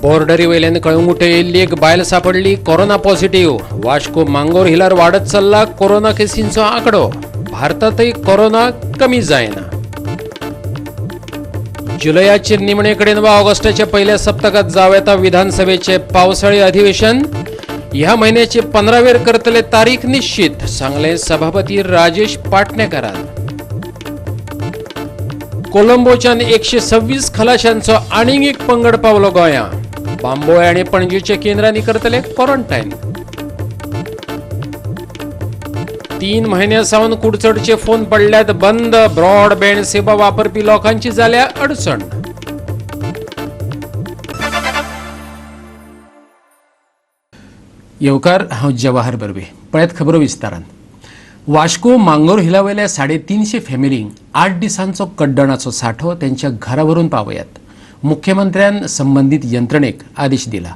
Boundary वयल्यान कळंगूटे येयल्ली एक बायल सापडली कोरोना पॉझिटिव्ह. वास्को मांगोर हिलार वाडत चल्ला कोरोना केसींचो आंकडो. भारतांतय कोरोना कमी जायना. जुलयाचे निमणे कडेन वा ऑगस्टाच्या पहिल्या सप्तकात जावं येता विधानसभेचे पावसाळी अधिवेशन. ह्या म्हयन्याचे 15वेर करतले तारीख निश्चित, सांगले सभापती राजेश पाटणेकरान. कोलंबोच्यान 126 खलाशांचो आनीक एक पंगड पावलो गोंया. बांबोळे आनी पणजेच्या केंद्रांनी करतले क्वॉरंटायन. 3 म्हयन्या सावन कुडचडचे फोन पडल्यात बंद. ब्रॉडबँड सेवा वापरपी लोकांची जाल्या अडचण. येवकार, हांव जवाहर बर्वे. पळयात खबरो विस्तारान. वास्को मांगोर हिलावयल्या 350 फॅमिलींक 8 दिसांचो कड्डणाचो साठो त्यांच्या घरा व्हरून पावयात. मुख्यमंत्र्यान संबंदीत यंत्रणेक आदेश दिला.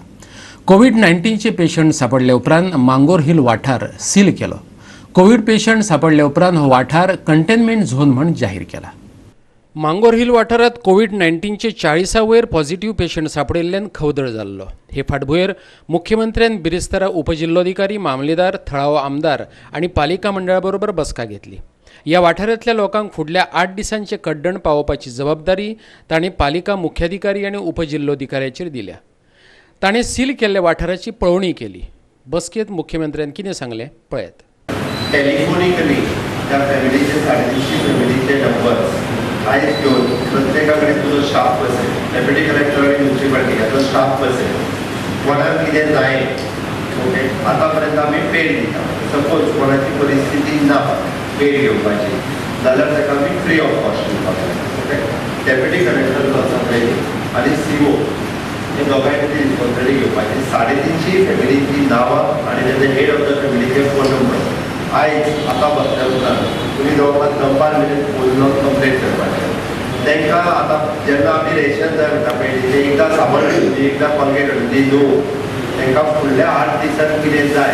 कोवीड-19चे पेशंट सापडले उपरांत मांगोर हिल वाठार सील केलो. कोवीड पेशंट सापडले उपरांत हो वाठार कंटेनमेंट झोन म्हण जाहीर केला. मांगोर हिल वाठारात कोवीड-19चे 40 वयर पॉझिटिव्ह पेशंट सापडिल्ल्यान खवदळ जाल्लो. हे फाटभुंयेर मुख्यमंत्र्यान बिरेस्तारा उपजिल्लोधिकारी, मामलेदार, थळावो आमदार आनी पालिका मंडळा बरोबर बसका घेतली. ह्या वाठारांतल्या लोकांक फुडल्या 8 दिसांचे कड्डण पावोवपाची जबाबदारी तांणी पालिका मुख्याधिकारी आनी उपजिल्लोधिकाऱ्याचेर दिल्या. ताणें सील केल्ल्या वाठाराची पळोवणी केली. बसकेंत मुख्यमंत्र्यान कितें सांगलें पळयात. टेलिफोनिकली त्या फॅमिलीचे 350 फॅमिलीचे नंबर्स आयज घेवन प्रत्येका कडेन तुजो स्टाफ बसय, डेप्युटी कलेक्टर आनी म्युन्सिपालिटी हाचो स्टाफ बसय, कोणाक कितें जाय. ओके, आतां पर्यंत आमी पेड दिता. सपोज कोणाची परिस्थिती ना पेड घेवपाची जाल्यार ताका आमी फ्री ऑफ कॉस्ट दिवपाक जाय. ओके, डेप्युटी कलेक्टर जो आसा पळय आनी CO हे दोगांयनी ती रिस्पॉन्सिबिलिटी घेवपाची. 350 फॅमिलीची नांवां आनी तेजे हेड ऑफ the फॅमिलीचे फोन नंबर आयज आतां बसल्या उपरांत तुमी जवळपास दनपार मेरेन फोन लावन कंप्लेट करपाचें तांकां. आतां जेन्ना आमी रेशन जाय म्हणटा पळय, तें एकदां साबण हाडून, एकदां कॉलगेट हाडून दी न्हू. तांकां फुडल्या 8 दिसांत कितें जाय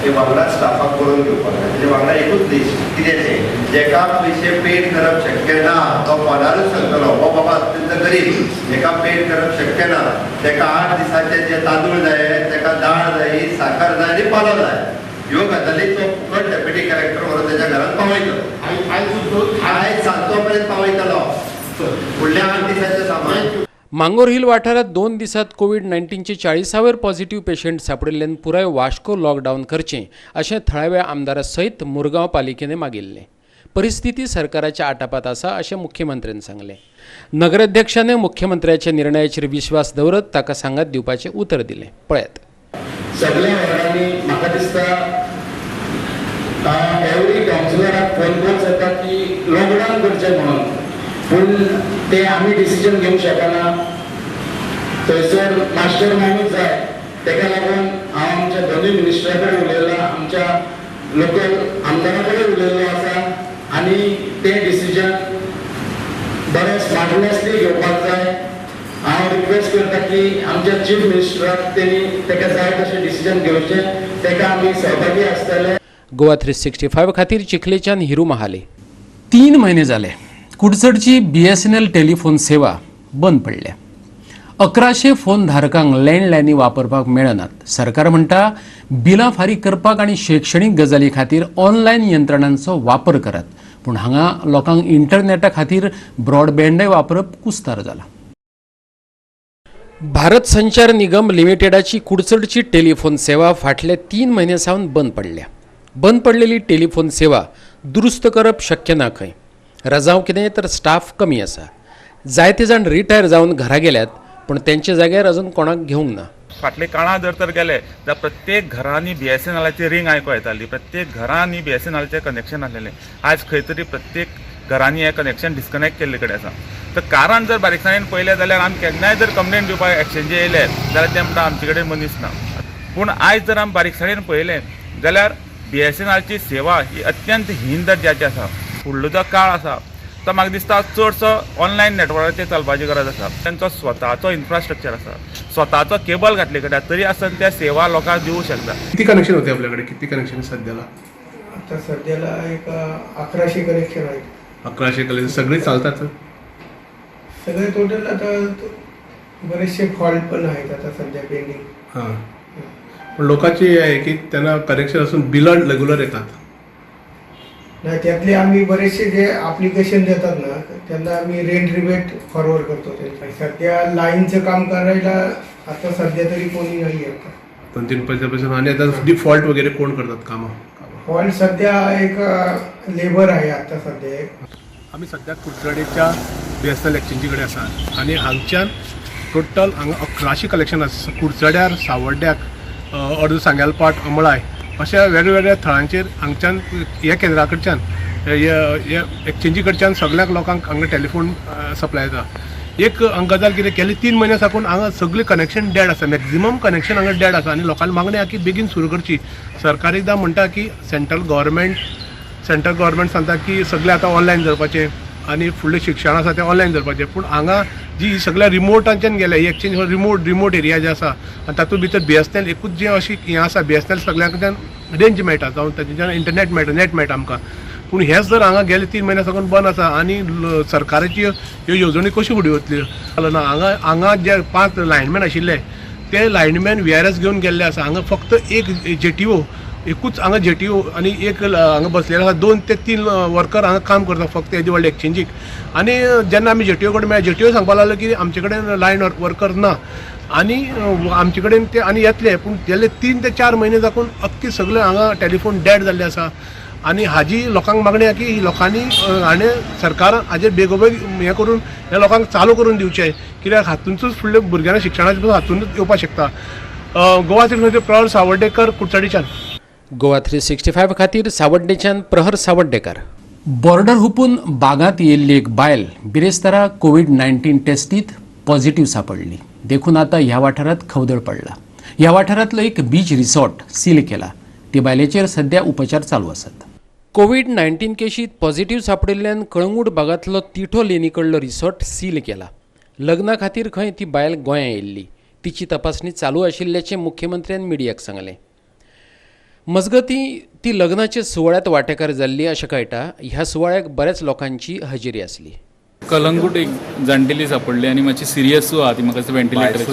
तें वांगडा स्टाफाक बरोवन घेवपाक जाय. तेजे वांगडा एकूच लिस्ट कितें तें, जेका पयशे पेड करप शक्य ना तो फोनारूच सांगतलो, हो बाबा अत्यंत गरीब, हेका पेड करप शक्य ना, ताका 8 दिसाचे जे तांदूळ जाय, ताका दाळ जाय, साकर जाय आनी पालो जाय. ह्यो गजाली तो फुकट डेप्युटी कलेक्टर व्हरून तेच्या घरात पावयतलो. आयज सांजचो पर्यंत पावयतलो फुडल्या 8 दिसाचें सामान. मांगोर हिल वाठारात 2 दिसात कोवीड-19चे 40वर पॉझिटिव्ह पेशंट सापडिल्ल्यान पुराय वास्को लॉकडावन करचें अशें थळाव्या आमदारा सयत मुरगांव पालिकेने मागिल्लें. परिस्थिती सरकाराच्या आटापात आसा अशें मुख्यमंत्र्यान सांगलें. नगराध्यक्षाने मुख्यमंत्र्याच्या निर्णयाचेर विश्वास दवरत ताका सांगात दिवपाचें उतर दिलें. पळयात. सगळ्या वॉर्डांनी म्हाका दिसता एवरी कावन्सिलराक फोन कॉल्स येता की लॉकडावन करचें म्हणून, पूण ते आमी डिसिजन घेवंक शकना. थंयसर मास्टर मायंडूच जाय. तेका लागून हांव आमच्या दोनूय मिनिस्टरा कडेन उलयलां, आमच्या लोकल आमदारा कडेन उलयल्लो आसा आनी तें डिसिजन बरें स्मार्टनेसली घेवपाक जाय. हांव रिक्वेस्ट करता की आमच्या चीफ मिनिस्टराक तेणी तेका जाय तशें डिसिजन घेवचें, तेका आमी सहभागी आसतले. गोवा 365 खातीर चिखलेच्यान हिरू महाले. 3 म्हयने जाले कुडचडची BSNL telephone सेवा बंद पडल्या. 1100 फोन धारकांक लँडलायनी वापरपाक मेळनात. सरकार म्हणटा बिलां फारीक करपाक आनी शैक्षणीक गजाली खातीर ऑनलायन यंत्रणांचो वापर करात, पूण हांगा लोकांक इंटरनेटा खातीर ब्रॉडबँडय वापरप कुस्तार जाला. भारत संचार निगम लिमिटेडाची कुडचडची टेलिफोन सेवा फाटले 3 म्हयने सावन बंद पडल्या. बंद पडलेली टेलिफोन सेवा दुरुस्त करप शक्य ना खंय. रजांव कितें तर स्टाफ कमी आसा. जायते जाण रिटायर जावन घरा गेल्यात, पूण तेंच्या जाग्यार अजून कोणाक घेवंक ना. फाटले काळांत जर तर गेले जाल्यार प्रत्येक घरांनी BSNLाची रिंग आयको येताली, प्रत्येक घरांनी BSNLचें कनेक्शन आसलेलें. आयज खंय तरी प्रत्येक घरांनी हें कनेक्शन डिस्कनेक्ट केल्ले कडेन आसा. तर कारण जर बारीकसाणेन पळयलें जाल्यार आमी केन्नाय जर कंप्लेन दिवपाक एक्सचेंजी येयले जाल्यार ते म्हणटा आमचे कडेन मनीस ना. पूण आयज जर आमी बारीकसाणेन पळयलें जाल्यार BSNLची सेवा ही अत्यंत हीन दर्जाची आसा. फुडलो जो काळ आसा तो म्हाका दिसता चडसो ऑनलायन नेटवर्काचेर चलपाची गरज आसा. तांचो स्वताचो इन्फ्रास्ट्रक्चर आसा, स्वताचो केबल घातले कडेन तरी आसतना त्या सेवा लोकांक दिवंक शकता. किती कनेक्शन होते आपल्याकडे? किती कनेक्शन सध्याला? आता सध्याला एक 1100 कनेक्शन आहे. 1100 कनेक्शन सगळे चालतात? सगळे टोटल आता बरेचसे फॉल्ट पण आहेत आता सध्या पेंडिंग. हां, पण लोकांची हे आहे की त्यांना कनेक्शन असून बिलां रेग्युलर येतात. नाही, त्यातले आम्ही बरेचसे जे ॲप्लिकेशन देतात ना त्यांना आम्ही रेंट रिबेट फॉरवर्ड करतो. त्यांना सध्या लाईनचं काम करायला आता सध्या तरी कोणी नाही आहे आता. 2-3 पैशापासून. आणि आता डिफॉल्ट वगैरे कोण करतात कामं? फॉल्ट सध्या एक लेबर आहे आता सध्या एक. आमी सद्याक कुडचडेच्या बी एस एन एल एक्सचेंजी कडेन आसा आनी हांगच्यान टोटल हांगा 1100 कलेक्शन आसा. कुडचड्यार, सावड्ड्याक, अर्द सांग्यालपाट, अमळाय अशा वेगवेगळ्या थळांचेर हांगच्यान ह्या केंद्रा कडच्यान ह्या एक्सचेंजी कडच्यान सगळ्याक लोकांक हांगा टेलिफोन सप्लाय जाता. एक हांगा गजाल कितें केली, 3 म्हयन्या साकून हांगा सगळें कनेक्शन डॅड आसा, मॅक्झिमम कनेक्शन हांगा डॅड आसा आनी लोकांक मागणी आहा की बेगीन सुरू करची. सरकार एकदां म्हणटा की सेंट्रल गव्हर्मेंट सांगता की सगळें आतां ऑनलायन करपाचें आनी फुडलें शिक्षण आसा तें ऑनलायन करपाचें, पूण हांगा जी सगळ्या रिमोटांच्यान गेल्या ही एक्सचेंज रिमोट एरिया जे आसा आनी तातूंत भितर बी एस एन एल एकूच जें अशी हें आसा, बी एस एन एल सगळ्यांकडच्यान रेंज मेळटा, जावं तांच्यान इंटरनेट मेळटा, नॅट मेळटा आमकां. पूण हेंच जर हांगा गेले 3 म्हयन्या साकून बंद आसा आनी सरकाराची ह्यो येवजण्यो कश्यो फुडें वतल्यो ना. हांगा हांगा जे 5 लायनमॅन आशिल्ले ते लायनमॅन we R S घेवन गेल्ले आसा. हांगा फक्त एक जे टी ओ, एकूच हांगा जे टी ओ आनी एक हांगा बसलेले आसा, 2 ते 3 वर्कर हांगा काम करता फक्त येदी व्हडले एक्सचेंजीक. आनी जेन्ना आमी जे टी ओ कडेन मेळ्ळे, जे टी ओ सांगपाक लागलो की आमचे कडेन लायन वर्कर ना आनी आमचे कडेन ते आनी येतले, पूण गेले 3 ते 4 म्हयने जाकून अख्खी सगळे हांगा टेलिफोन डॅड जाल्ले आसा. आनी हाजी लोकांक मागणी आहा की लोकांनी हाणें सरकारान हाजेर बेगोबेग हें करून ह्या लोकांक चालू करून दिवचें, कित्याक हातूंतच फुडल्या भुरग्यांना शिक्षणाचे पसून हातूंतच येवपाक शकता. गोवा 365 प्रहर सावर्डेकर, कुडचडीच्यान. गोवा 365 खातीर सावड्डेच्यान प्रहर सावड्डेकर. बॉर्डर हुपून बागांत येयल्ली एक बायल बिरेस्तारा कोवीड-19 टेस्टीत पॉझिटिव्ह सापडली. देखून आतां ह्या वाठारांत खवदळ पडला. ह्या वाठारांतलो एक बीच रिसॉर्ट सील केला. ते बायलेचेर सध्या उपचार चालू आसात. कोवीड-19 केशीत पॉझिटिव्ह सापडिल्ल्यान कळंगूट बागांतलो तिठो लेनी कडलो रिसॉर्ट सील केला. लग्ना खातीर खंय ती बायल गोंयां येयल्ली. तिची तपासणी चालू आशिल्ल्याचें मुख्यमंत्र्यान मिडियाक सांगलें. मजगतीं ती लग्नाच्या सुवाळ्यांत वांटेकार जाल्ली अशें कळटा. ह्या सुवाळ्याक बऱ्याच लोकांची हजेरी आसली. कलंगूट एक जाणटेली सापडली आनी मातशी सिरियसूय आहा ती, म्हाका दिसता व्हेंटिलेटर हय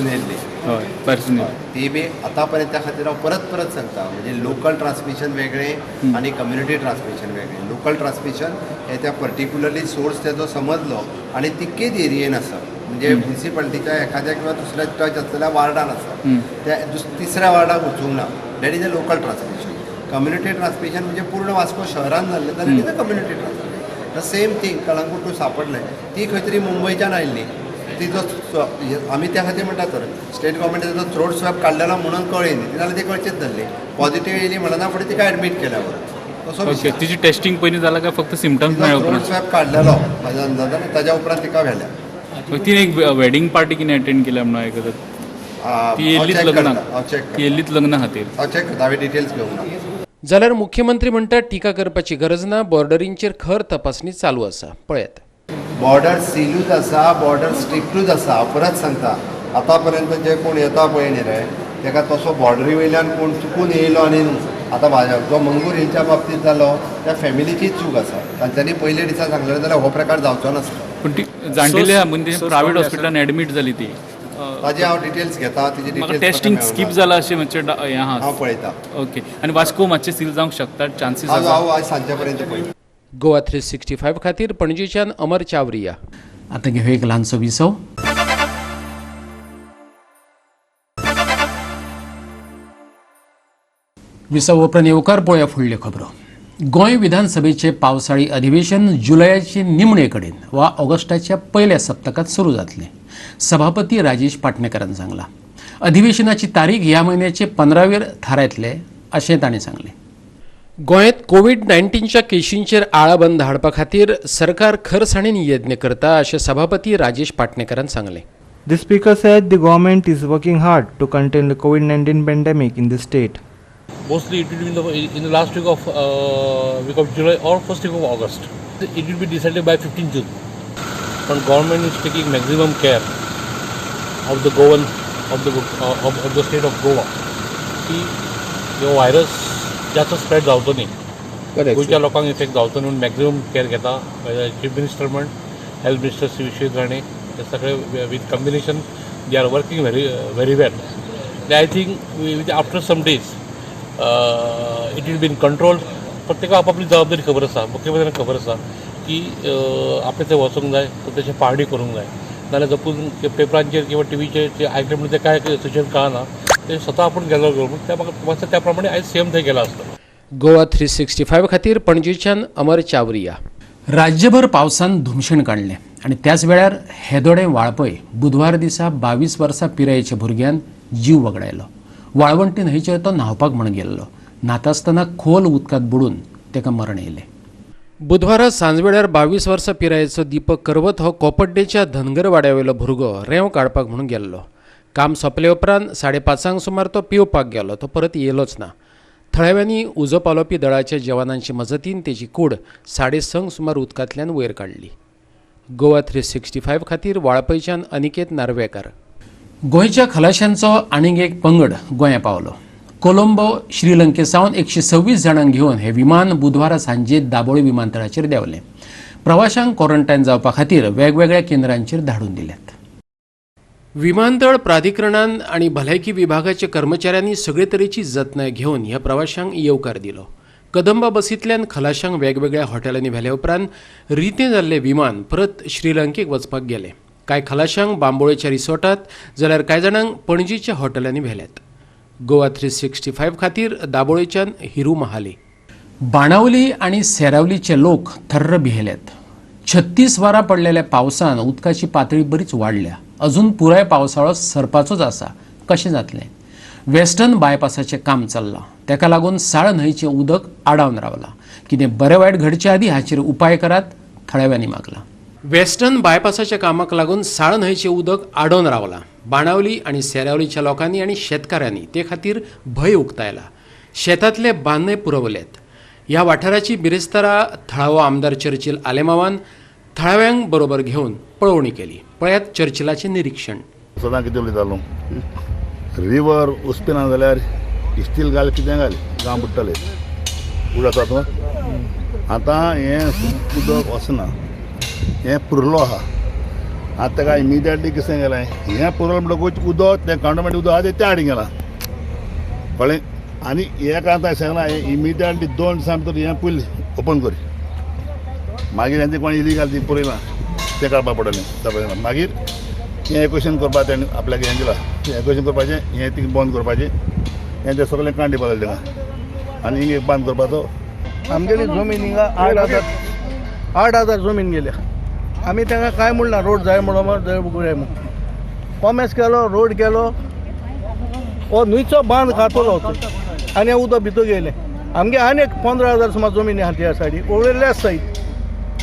भायरसून येयल्ली ती बी आतां पर्यंत त्या खातीर हांव परत परत सांगता, म्हणजे लोकल ट्रान्समिशन वेगळें आनी कम्युनिटी ट्रान्समिशन वेगळें. लोकल ट्रान्समिशन हें त्या पर्टिक्युलरली सोर्स तेजो समजलो आनी तितकेच एरियेन आसा, म्हणजे म्युनिसिपालिटीच्या एखाद्या किंवा दुसऱ्या टच आसलेल्या वार्डान आसा, त्या तिसऱ्या वार्डाक वचूंक ना. That is a local transmission. Community transmission म्हणजे पूर्ण वास्को शहरान जाल्लें जाल्यार it is a community transmission. The same thing Calangute सापडलें, ती खंय तरी मुंबयच्यान आयिल्ली. ती जो आमी त्या खातीर म्हणटा तर स्टेट गव्हर्मेंटाचो थ्रोट स्वॅब काडलेलो म्हणून कळ्ळी न्ही, नाल्यार ती कळचीच नासली. पॉझिटिव्ह येयली म्हणना फुडें तिका एडमीट केल्या बरोबर. तसो तिची टेस्टिंग पयलीं जालां काय फक्त सिमटम्स मेळ्ळे उपरांत? थ्रोट स्वॅब काडलेलो म्हाज्या अंदाजान, ताज्या उपरांत तिका व्हेल्या. तिने एक वेडिंग पार्टी कितें अटेंड केल्या म्हणून आयकतात. ती येयल्लीच लग्नाक, ती येयल्लीच लग्ना खातीर. हांव चॅक करता, हांवें डिटेल्स घेवंक ना. जाल्यार मुख्यमंत्री म्हणटा टिका करपाची गरज ना, बॉर्डरींचेर खर तपासणी चालू आसा. पळयात. बॉर्डर सीलूच आसा, बॉर्डर स्ट्रिक्टूच आसा. परत सांगता, आतां पर्यंत जे कोण येता पळय न्ही रे तेका तसो बॉर्डरी वयल्यान कोण चुकून येयलो आनी आतां जो मंगूर हिलच्या बाबतींत जालो त्या फॅमिलीचीच चूक आसा. तांच्यांनी पयले दिसा सांगलें जाल्यार हो प्रकार जावचो नासलो. पूण ती जाणटेली म्हणजे प्रायवेट हॉस्पिटलान एडमीट जाली ती, ताजे हांव डिटेल्स घेता. तिजी डिटेल्स टेस्टिंग स्कीप जाला अशें मातशें हें आहा, हांव पळयता. ओके, आनी वास्को मातशें सील जावंक शकता, चान्सीस आसा. हांव आज सांजचे पर्यंत पळयता. गोवा 365 खातीर पणजेच्यान अमर चावरिया. आतां घेवया एक ल्हानसो विसव. विसव उपरांत येवकार पळोवया फुडल्यो खबरो. गोंय विधानसभेचें पावसाळी अधिवेशन जुलयाचे निमणे कडेन वा ऑगस्टाच्या पयल्या सप्तकांत सुरू जातलें, सभापती राजेश पाटणेकरान सांगलां. अधिवेशनाची तारीख ह्या म्हयन्याचे 15वेर थारायतले अशें ताणें सांगलें. गोंयांत कोवीड-19च्या केशींचेर आळाबंद हाडपा खातीर सरकार खरसाणेन यत्न करता अशें सभापती राजेश पाटणेकरान सांगलें. The speaker said the government is working hard to contain the COVID-19 pandemic in the state. Mostly it will be in the last week of July or first week of August. It will be decided by 15 June. But government is taking maximum care of the Goan, of the state of Goa. की हो virus जास्त spread जावचो न्ही, गोंयच्या लोकांक effect जावचो न्ही म्हणून मॅक्झिमम केअर घेता. चीफ मिनिस्टर म्हण, हेल्थ मिनिस्टर श्री विश्वजीत राणे हे सगळे with combination They are working very very well. I think after some days it will be in control. प्रत्येका आपापली जबाबदारी खबर आसा, मुख्यमंत्र्यांक खबर आसा की आपणें थंय वचूंक जाय, तशें पाहणी करूंक जाय. नाजाल्यार सपोज पेपरांचेर किंवा टिवीचेर ते आयकलें म्हणून तें कांय सिच्युएशन कळना, तें स्वता आपूण गेलो म्हणून त्या म्हाका त्या प्रमाणे आयज सीएम थंय गेला आसतलो. गोवा 365 खातीर पणजेच्यान अमर चावरिया. राज्यभर पावसान धुमशण काडलें आनी त्याच वेळार हेदोडें वाळपय बुधवार दिसा 22 वर्सां पिरायेच्या भुरग्यान जीव वगडायलो. वाळवंटी न्हंयचेर तो न्हांवपाक म्हण गेल्लो. न्हातासतना खोल उदकांत बुडून ताका मरण येयलें. बुधवारा सांजवेळार 22 वर्सां पिरायेचो दीपक करवत हो कोपड्डेच्या धनगरवाड्यावेलो भुरगो रेंव काडपाक म्हणून गेल्लो. काम सोंपले उपरांत 5:30 सुमार तो पिवपाक गेलो. तो परत येयलोच ना. थळाव्यांनी उजो पालोवपी दळाच्या जवानांची मजतीन तेची कूड 6:30 सुमार उदकांतल्यान वयर काडली. गोवा 365 खातीर वाळपयच्यान अनिकेत नार्वेकर. गोंयच्या खलाशांचो आनीक एक पंगड गोंया पावलो. कोलंबो श्रीलंके सावन 126 जाणांक घेवन हें विमान बुधवारा सांजे दाबोळी विमानतळाचेर देंवलें. प्रवाशांक क्वॉरंटायन जावपा खातीर वेगवेगळ्या केंद्रांचेर धाडून दिल्यात. विमानतळ प्राधिकरणान आनी भलायकी विभागाच्या कर्मचाऱ्यांनी सगळे तरेची जतनाय घेवन ह्या प्रवाशांक येवकार दिलो. कदंबा बसींतल्यान खलाशांक वेगवेगळ्या हॉटेलांनी व्हेल्या उपरांत रितें जाल्लें विमान परत श्रीलंकेक वचपाक गेलें. कांय खलाशांक बांबोळेच्या रिसॉर्टात जाल्यार कांय जाणांक पणजीच्या हॉटेलांनी व्हेल्यात. गोवा 365 खातीर दाबोळेच्यान हिरू महाले. बाणावली आनी सेरावलीचे लोक थर्र भियेल्यात. 36 वरां पडलेल्या पावसान उदकाची पातळी बरीच वाडल्या. अजून पुराय पावसाळो सरपाचोच आसा. कशें जातलें? वेस्टर्न बायपासाचें काम चल्लां, ताका लागून साळ न्हंयचें उदक आडावन रावलां. कितें बरें वायट घडचे आदीं हाचेर उपाय करात, थळाव्यांनी मागलां. वेस्टर्न बायपासाच्या कामाक लागून साळ न्हंयचें उदक आडोवन रावलां. बाणावली आनी सेरावलीच्या लोकांनी आनी शेतकारांनी ते खातीर भंय उक्तायला. शेतांतले बांदय पुरवल्यात. ह्या वाठाराची बिरेस्तारा थळावो आमदार चर्चिल आलेमावान थळाव्यांक बरोबर घेवन पळोवणी केली. पळयात चर्चिलाचें निरीक्षण. सदां कितें उलयतालो, रिवर उसपिना जाल्यार इस्टील घाल, कितें घाल, गांव बुडटले. उड आसा तूं आतां हें उदक वचना, हें पुरलो आहा. आतां ताका इमिडिएटली कितें केलें, हें पुरलो म्हणटकूच उदक तें कांटोमेंट उदक आहा तें हाडून गेलां, कळ्ळें. आनी हें आतां सांगलां, हें इमिडिएटली 2 दिसां भितर हें पयलीं ओपन कर, मागीर हें कोण इलिगल ती पुरयलां तें काडपाक पडटलें. मागीर हें एक्वेशन करपाक तेणें आपल्याक हें दिलां, हें एक्वेशन करपाचें, हें थिंग बंद करपाचें, हें तें सगळें कांडी बदल थिंगा आनी हिंग एक बंद करपाचो. आमगेली जमीन हिंगा 8,000 जमीन गेल्या. आमी तांकां कांय म्हणना, रोड जाय म्हणून जाय म्हूण कॉमेस केलो, रोड केलो, हो न्हंयचो बांद खातलो आनी उदक भितर गेलें. आमगे आनी एक 15,000 सुमार जमीन आहा त्या सायडी, ओवरलेस सायड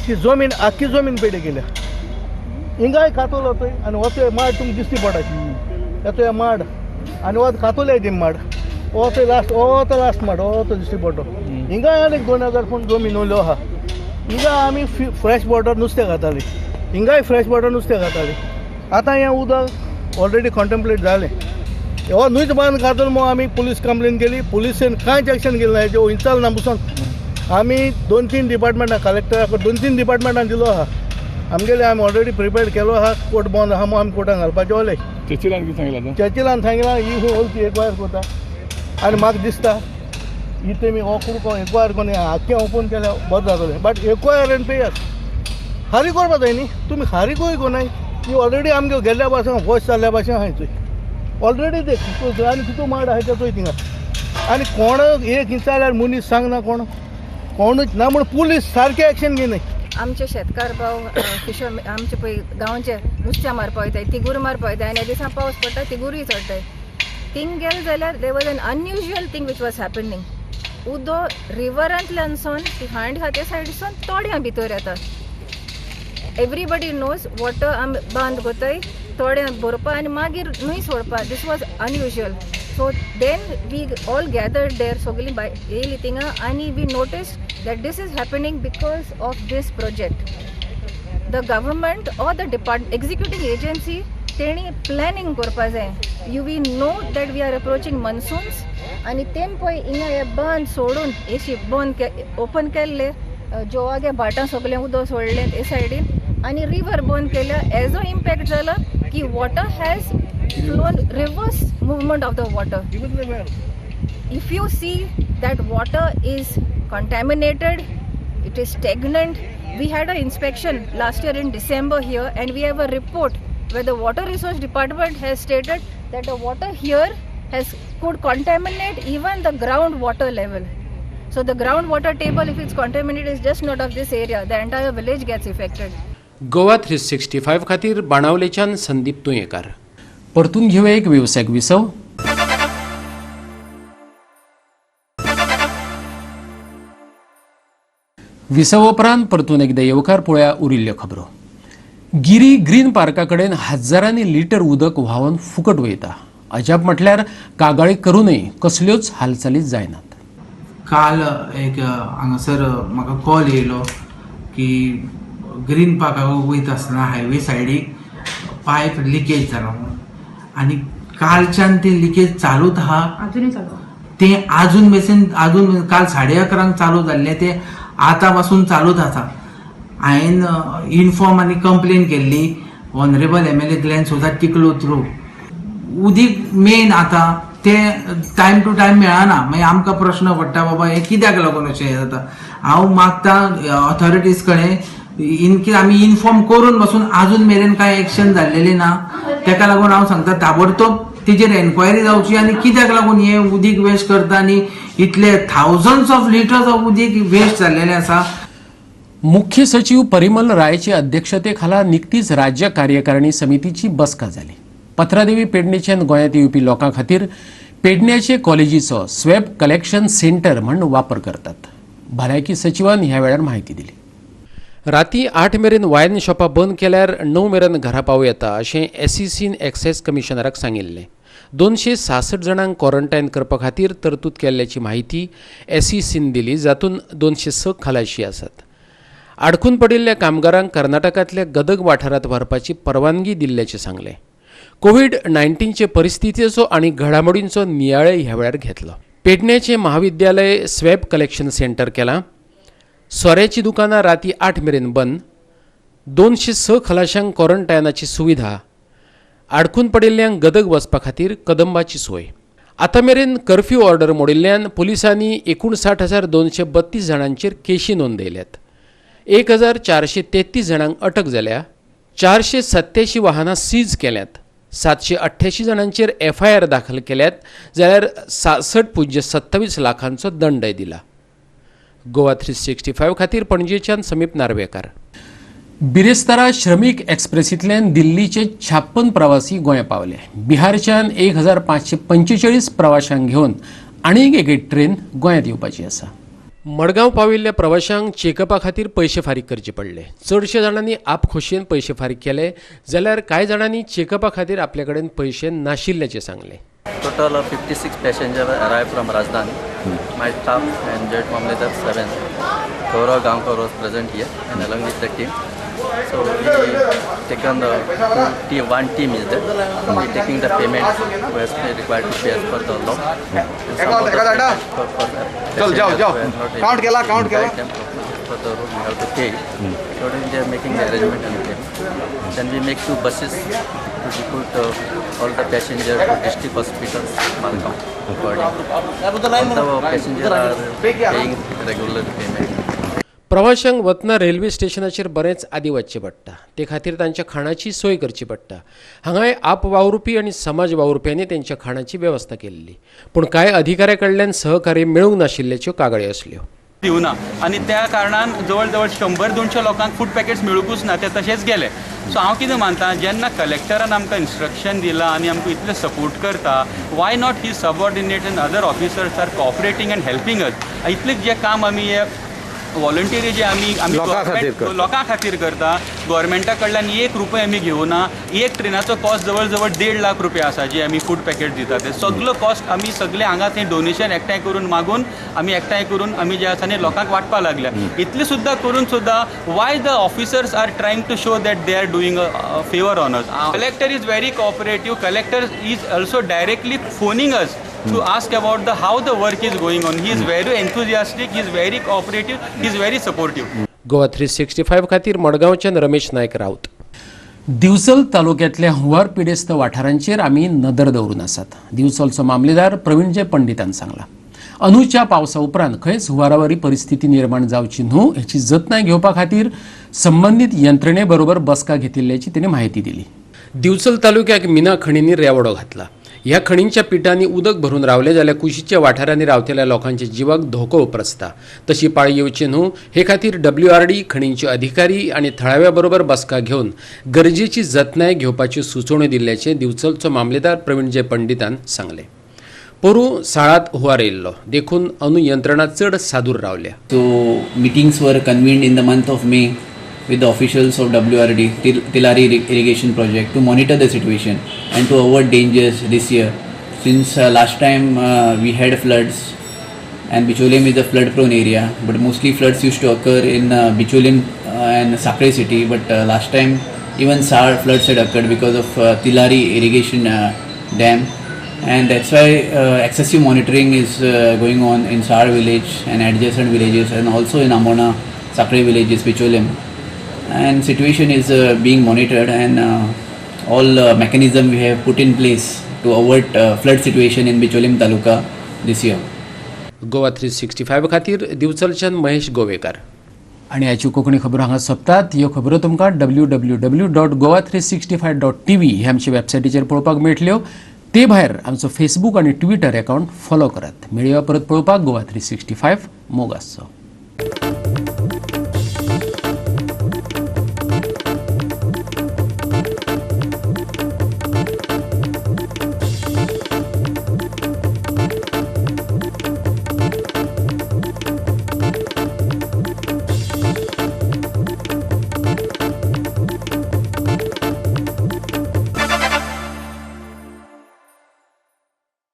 ती जमीन आख्खी जमीन पेडे गेल्या. हिंगाय खातलो थंय आनी हो थंय माड तुमकां दिसती पडटा, हेचो माड आनी हो खातले ती माड, हो थंय लास्ट, हो तो लास्ट माड, हो तो दिसती पडटलो. हिंगाय आनी 2,000 पूण जमीन उरल्यो आहा. हिंगा आमी फ्रेश वॉटर नुस्तें खातालीं, हिंगाय फ्रेश वॉटर नुस्तें खातालीं. आतां हें उदक ऑलरेडी कॉन्टेम्पलेट जालें. हो न्हूच बांद खातलो म्हूण आमी पुलीस कंप्लेन केली, पुलिसेन कांयच एक्शन केलें ना. हेजें वयचाल ना पसून आमी 2-3 डिपार्टमेंटां, कलेक्टराक 2-3 डिपार्टमेंटां दिलो आहा. आमगेले आमी ऑलरेडी प्रिपेर्ड केलो आहा, कोर्ट बंद आहा म्हूण आमी कोर्टान घालपाचें ओले. चर्चिलान कितें सांगलां? चर्चिलान सांगलां ही होल ती एक्वायर करता आनी म्हाका दिसता ही तेमी हो कुडको एक्वायर करून आख्खें ओपन केल्यार बरें जातलें. बट एक्वायर एंड पेयात खारी करपा जाय न्ही, तुमी खारी करूं कोनाय. ती ऑलरेडी आमगे गेल्ल्या भाशेन वॉश जाल्ल्या भाशेन आहाय थंय ऑलरेडी ते आनी कितू माड आहाय ते चोय थिंगा. आनी कोण एक विचारल्यार मनीस सांगना, कोण कोणूच ना म्हूण पुलीस सारकें एक्शन घेयनाय. आमचे शेतकार भाव फिशर आमचे पळय गांवचे नुस्त्या मारपा वयताय, तिगूर मारपा वयताय आनी ह्या दिसा पावस पडटा तिगूरूय चडटाय. थिंग गेले जाल्यार there was an unusual thing which was happening. उदो रिवरांतल्यानसून ती हांड आहा त्या सायडीसून तोड्यां भितर येता. एवरीबडी नोज वॉटर आमी बांद करताय थोड्यां भरपा आनी मागीर न्हंय सोडपा. This was unusual. So then we all gathered there, सगळीं येयली थिंगा आनी we notice that this is happening because of this project. The government or the department executing agency तेणी प्लॅनिंग करपा जाय. You we know that we are approaching monsoons आनी तेम पळय हिंगा हे बांद सोडून एशी बंद ओपन केल्ले जोवागे भाटां सगळें उदक सोडलें ते सायडीन आनी रिवर बंद केल्या. एजो इम्पॅक्ट जाला की water has flown reverse movement of the water. If you see that water is contaminated, it is stagnant. We had an inspection last year in December here, and we have a report where the Water Resource Department has stated that the water here could contaminate even the groundwater level. So the groundwater table, if it's contaminated, is just not of this area. The entire village gets affected. Goa 365 खातीर बाणावलेच्यान संदीप तुयेंकार. परतून घेवया एक वेवसायीक विसव. विसव उपरांत परतून एकदा येवकार. पळोवया उरिल्ल्यो खबरो. गिरी ग्रीन पार्का कडेन हजारांनी लिटर उदक व्हांवन फुकट वयता. अजाप म्हटल्यार कागाळी करूनय कसल्योच हालचाली जायनात. काल एक हांगासर म्हाका कॉल येयलो की ग्रीन पार्काक वयता आसतना हायवे सायडीक पायप लिकेज जाला म्हणून, आनी कालच्यान ते लिकेज चालूच आहा. ते आजून मेरेन, आजून काल 11:30 चालू जाल्लें, ते आतां पासून चालूच आसा. हांवें इन्फॉर्म आनी कंप्लेन केल्ली honourable MLA Glenn Souza Tiklo through. उदीक मेन आतां ते टायम टू टायम मेळना, मागीर आमकां प्रश्न पडटा बाबा हें कित्याक लागून अशें हें जाता. हांव मागता ऑथॉरिटीज कडेन इनकेस आमी इन्फॉर्म करून बसून आजून मेरेन कांय एक्शन जाल्लेलें ना. तेका लागून हांव सांगता ताबडतोब तेजेर एन्क्वायरी जावची आनी कित्याक लागून हें उदीक वेस्ट करता आनी इतले थावजंड्स ऑफ लिटर्स ऑफ उदीक वेस्ट जाल्लेलें आसा. मुख्य सचिव परिमल रायचे अध्यक्षतेखाला निकतीच राज्य कार्यकारिणी समितीची बसका जाली. पत्रादेवी पेडणेच्यान गोंयांत येवपी लोकां खातीर पेडण्याचे कॉलेजीचो स्वॅब कलेक्शन सेंटर म्हूण वापर करतात. भलायकी सचिवान ह्या वेळार म्हायती दिली. राती 8 मेरेन वायन शॉपां बंद केल्यार 9 मेरेन घरा पावूं येता अशें एसईसीन एक्सायज कमिशनराक सांगिल्लें. 266 जाणांक क्वॉरंटायन करपा खातीर तरतूद केल्ल्याची म्हायती एसईसीन दिली, जातूंत 206 खलाशी आसात. आडखून पडिल्ल्या कामगारांक कर्नाटकांतल्या गदग वाठारांत व्हरपाची परवानगी दिल्ल्याचें सांगलें. कोवीड-19चे परिस्थितीचो आनी घडामोडींचो नियाळय ह्या वेळार घेतलो. पेडण्याचें महाविद्यालय स्वॅब कलेक्शन सेंटर केलां. सोऱ्याची दुकानां राती 8 मेरेन बंद. 206 खलाशांक क्वॉरंटायनाची सुविधा. आडखून पडिल्ल्यांक गदग वचपा खातीर कदंबाची सोय. आतां मेरेन कर्फ्यू ऑर्डर मोडिल्ल्यान पुलिसांनी 59,232 जाणांचेर केशी नोंदयल्यात. 1,433 जाणांक अटक जाल्या. 487 वाहनां सीज केल्यात. 788 जाणांचेर एफआयआर दाखल केल्यात, जाल्यार 66.27 लाखांचो दंडय दिला. गोवा 365 खातीर पणजेच्यान समीप नार्वेकार. बिरेस्तारा श्रमीक एक्सप्रेसींतल्यान दिल्लीचे 56 प्रवासी गोंया पावले. बिहारच्यान 1,545 प्रवाशांक घेवन आनीक एक ट्रेन गोंयांत येवपाची आसा. मडगांव पाविल्ल्या प्रवाशांक चेकअपा खातीर पयशे फारीक करचे पडले. चडशे जाणांनी आपखोशयेन पयशे फारीक केले, जाल्यार कांय जाणांनी चेकअपा खातीर आपले कडेन पयशे नाशिल्ल्याचें सांगलें. Total of 56 passengers arrived from Rajdhani. My staff and Jet Mamledar 7, Gaurav Gaonkar was present here and along with the team. So we taken the one team is there. We taking the payment who has been required to pay as per the law. And some of the payments for the passengers who are not able to guide them for the road we have to pay. So then they are making the arrangement and payment. Then we make 2 buses to put all the passengers to district hospitals, Malgaon. All the passengers are paying regular payment. प्रवाशांक वतना railway स्टेशनाचेर बरेंच आदी वचचें पडटा, ते खातीर तांच्या खाणाची सोय करची पडटा. हांगाय आप वावुरपी आनी समाज वावुरप्यांनी तांच्या खाणाची वेवस्था केल्ली, पूण कांय अधिकाऱ्या कडल्यान सहकार्य मेळूंक नाशिल्ल्याच्यो कागाळी आसल्यो. दिवना आनी त्या कारणान जवळ जवळ 100-200 लोकांक फूड पॅकेट्स मेळुकूच ना, ते तशेंच गेले. सो हांव कितें मानता, जेन्ना कलेक्टरान आमकां इन्स्ट्रक्शन दिलां आनी आमकां इतलें सपोर्ट करता, why not he subordinate and other officers are cooperating and helping us. इतलें जें काम आमी हे वॉलंटियरी जे आमी आमी लोकां खातीर करता, गव्हर्मेंटा कडल्यान 1 रुपया आमी घेवना. एक ट्रेनाचो कॉस्ट जवळ जवळ 1.5 लाख रुपया आसा, जे आमी फूड पॅकेट दिता ते सगलो कॉस्ट आमी सगळे हांगा थंय डोनेशन एकठांय करून मागून आमी एकठांय करून आमी जे आसा न्ही लोकांक वांटपाक लागल्या. इतलें सुद्दां करून सुद्दां why the officers are trying to show that they are doing a favour on us. Collector is very cooperative. Collector is also directly phoning us to ask about the how the work is going on. He is very enthusiastic, he is very cooperative, he is very supportive. Goa 365 खातीर मडगांवच्यान रमेश नायक राऊत. दिवचल तालुक्यांतल्या हुंवार पिडेस्त वाठारांचेर आमी नदर दवरून आसात. दिवचलचो मामलेदार प्रवीण जय पंडितान सांगला, अंदूच्या पावसा उपरांत खंयच हुंवारावरी परिस्थिती निर्माण जावची न्हू हेची जतनाय घेवपा खातीर संबंदीत यंत्रणे बरोबर बसका घेतिल्ल्याची ताणें म्हायती दिली. दिवचल तालुक्याक मिना खणींनी रेवडो घातला. ह्या खणींच्या पिठांनी उदक भरून रावले जाल्यार कुशीच्या वाठारांनी रावतल्या लोकांच्या जिवाक धोको उपरसता. तशी पाळी येवची न्हू हे खातीर WRD खणींचे अधिकारी आनी थळाव्या बरोबर बसका घेवन गरजेची जतनाय घेवपाच्यो सुचोवण्यो दिल्ल्याचें दिवचलचो मामलेदार प्रवीण जय पंडितान सांगलें. पोरूं साळांत हुंवार येयल्लो देखून अंदू यंत्रणा चड सादूर रावल्या. So meetings were convened in the month of May with the officials of WRD, Tilari Irrigation Project, to monitor the situation and to avoid dangers this year. Since last time we had floods, and Bicholim is a flood prone area, but mostly floods used to occur in Bicholim and Sakre city, but last time even Sar floods had occurred because of Tilari Irrigation Dam, and that's why excessive monitoring is going on in Sar village and adjacent villages, and also in Amona, Sakre villages, Bicholim. And situation is being monitored, and all mechanism we have put in place to avoid flood situation in Bicholim Taluka this year. Goa 365 खातीर दिवचलच्यान महेश गोवेकार. आनी आयच्यो कोंकणी खबरो हांगा सोंपतात. ह्यो खबरो तुमकां www.goa365.tv ह्या आमच्या वेबसायटीचेर पळोवपाक मेळटल्यो. ते भायर आमचो फेसबूक आनी ट्विटर अकावंट फॉलो करात. मेळया परत पळोवपाक गोवा 365. मोग आसचो.